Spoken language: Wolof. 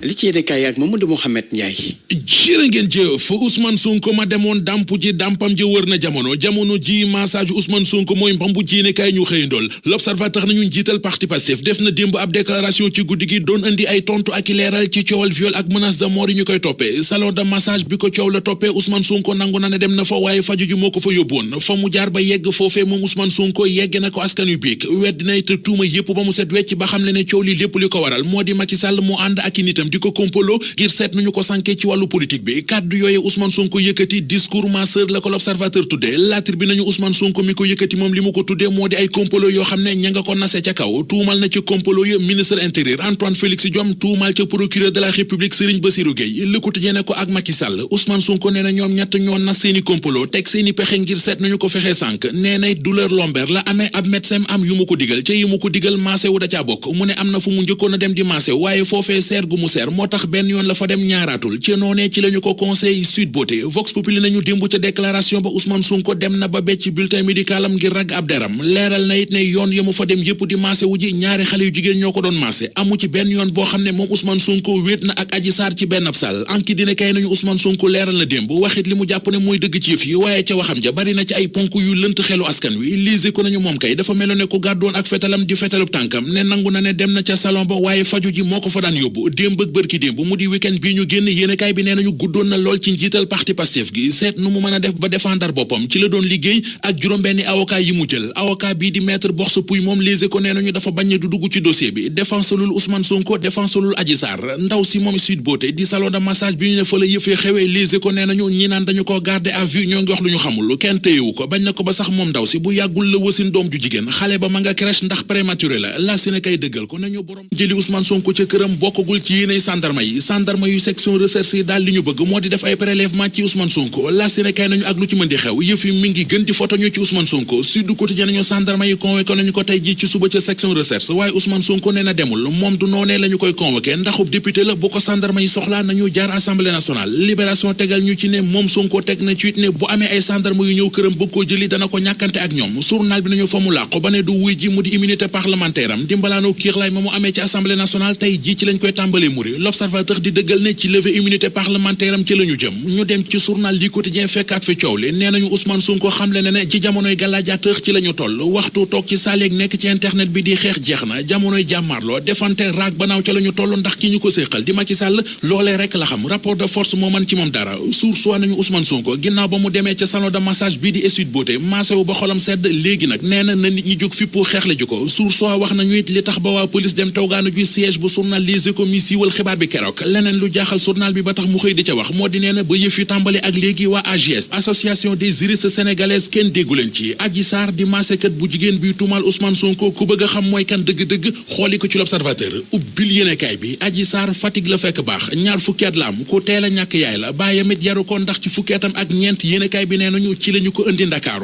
li ci yéenekaay ak Mamadou Mouhamed Ndiaye. jërë ngeen jëf Ousmane Sonko ma demoon dampu ji dampam ji wër na jamono ji massage Ousmane Sonko mooy mbambu ji yéenekaay ñu xëyandool L'Observateur nañu njiital parti Pastef def na démb ab déclaration ci guddi gi doon indi ay tontu ak i leeral ci coowal viol ak menace de mort yi ñu koy toppee salon de massage bi ko coow la toppee Ousmane Sonko nangu na ne dem na fa waaye faju ji moo ko fa yóbboon fa mu jaar ba yegg foofee moom Ousmane Sonko yegg na ko askan yu biig weddi na te tuuma yépp ba mu set wecc ba xam ne coow li lépp li ko waral moo di Macky Sall mu ànd ak i nitam di ko kompolo ngir seet nañu ko sànke ci wàllu politique bi kàddu yooye Ousmane Sonko yëkkati discours masseur la ko L'Observateur tuddee La Tribune nañu Ousmane Sonko mi ko yëkkati moom li mu ko tuddee moo di ay kompolo yoo xam ne ña nga ko nase ca kaw tuumal na ci kompolo yo ministre intérieur Antoine Félix Diome tuumal ca procureur de la République Serigne Bassirou Gueye Le Quotidien ne ko ak Macky Sall Ousmane Sonko nee na ñoom ñett ñoo nas seeni kompolo teg seeni pexe ngir seet nañu ko fexe sànk nee na douleur lombaire la amee ab médecin am yu mu ko digal ca yi mu ko digal maase wu da caa bokk mu ne am na fu mu njëkkoon a dem di maase waaye foofee seer gu mu seer moo tax benn yoon la fa dem ñaaraatul ci noonee ci lañu ko conseil Sud Beauté Vox Populi nañu démb ca déclaration ba Ousmane Sonko dem na ba becc bulletin médical am ngir ragg ab deram leeral na it ne yoon ya mu fa dem yépp di maase wu ji ñaari xale yu jigéen ñoo ko doon maase amu ci benn yoon boo xam ne moom Ousmane Sonko wéet na ak Adji Sarr ci benn ab sal anki dina kay nañu Ousmane Sonko leeral na démb waxit li mu jàpp ne mooy dëgg ci yëf yi waaye ca waxam ja bari na ci ay ponk yu lënt xelu askan wi lise ko nañu moom kay dafa meloon ne ko gàddoon ak fetalam di fetalub tànkam ne nangu na ne dem na ca salon ba waaye faju ji moo ko fa daan yóbbu démb ak bërki démb mu di week-end bi ñu génn yéenekaay bi nee nañu guddoon na lool ci njiital parti Pastef gi seet nu mu mën a def ba défendre boppam ci la doon liggéey ak juróom-benni avocat yi mu jël avocat bii di maître Borse Pouy moom lise ko nee nañu dafa bañ du dugg ci dossier bi défenselul Ousmane Sonko défenselul Adji Sarr ndaw si moom Sud Beauté di salon de massage bi ñu ne fa la yëfee xewee lise ko nee nañu ñi naan dañu ko garder à vue ñoo ngi wax lu ñu xamul kenn téyewu ko bañ na ko ba sax moom ndaw si bu yàggul la wasin doom ju jigéen xale ba ma nga crèche ndax prématuré la si ne kay dëggal ko nañu borom jëli Ousmane Sonko ca këram bokkagul ci yéenay sandarma yu section recherche yi daal li ñu bëgg moo di def ay prélèvement ci Ousmane Sonko la si ne kay nañu ak lu ci mën di xew yëf yi mi ngi gën di photo ñu ci Ousmane Sonko Sud Quotidien nañu sandarma yi convoqué nañu ko tey ji ci suba ca section recherche waaye Ousmane Sonko nee na demul moom du noonee la ñu koy convoqué ndaxub député la bu ko sandarma yi soxlaa nañu jaar assemblée nationale libération tegal ñu ci ne moom Sonko teg na ci it ne bu amee ay sandarma yu ñëw këram bëgg koo jëli dana ko ñàkkante ak ñoom journal bi nañu fa mu làqu ba ne du wuy ji mu di immunité parlementaire am dimbalaanoo kiirlaay ma mu amee ci assemblée nationale tey ji ci lañ koy tàmbalee muri L'Observateur di dëggal ne ci levée immunité parlementaire am ci la ñu jëm ñu dem ci journal li quotidien fekkaat fi coow li nee nañu Ousmane Sonko xamle ne ci jamonoy gàllaajaatër ci la ñu toll waxtu toog ci saaleeg nekk ci internet bi di xeex jeex na jamonoy jàmmarloo defante raag banaaw ca la ñu toll ndax ki ñu ko séqal di Macky Sall loolee rek la xam rapport de force moo man ci moom dara source nañu Ousmane Sonko ginnaaw ba mu demee ca salon de massage bii di Sud Beauté maasewu ba xolam sedd léegi nag nee na nit ñi jóg fippu xeexle ji ko source wax nañu it li tax ba waa police dem toogaanu ju siège bu journal Les Échos mi siiwal xibaar bi keroog leneen lu jaaxal journal bi ba tax mu xëy di ca wax moo di nee na ba yëf yi tàmbali ak léegi waa AJS association des juristes sénégalaises kenn déggu leen ci Adji Sarr di maasekat bu jigéen bi tuumal Ousmane Sonko ku bëgg a xam mooy kan dëgg-dëgg xooli ko ci L'Observateur ubbil yéenekaay bi Adji Sarr Fatick la fekk baax ñaar fukki at la am ku teel a ñàkk yaay la baayam it yaru ko ndax ci fukki atam ak ñeent yéenekaay bi nee nañu ci lañu ko indi Ndakaaru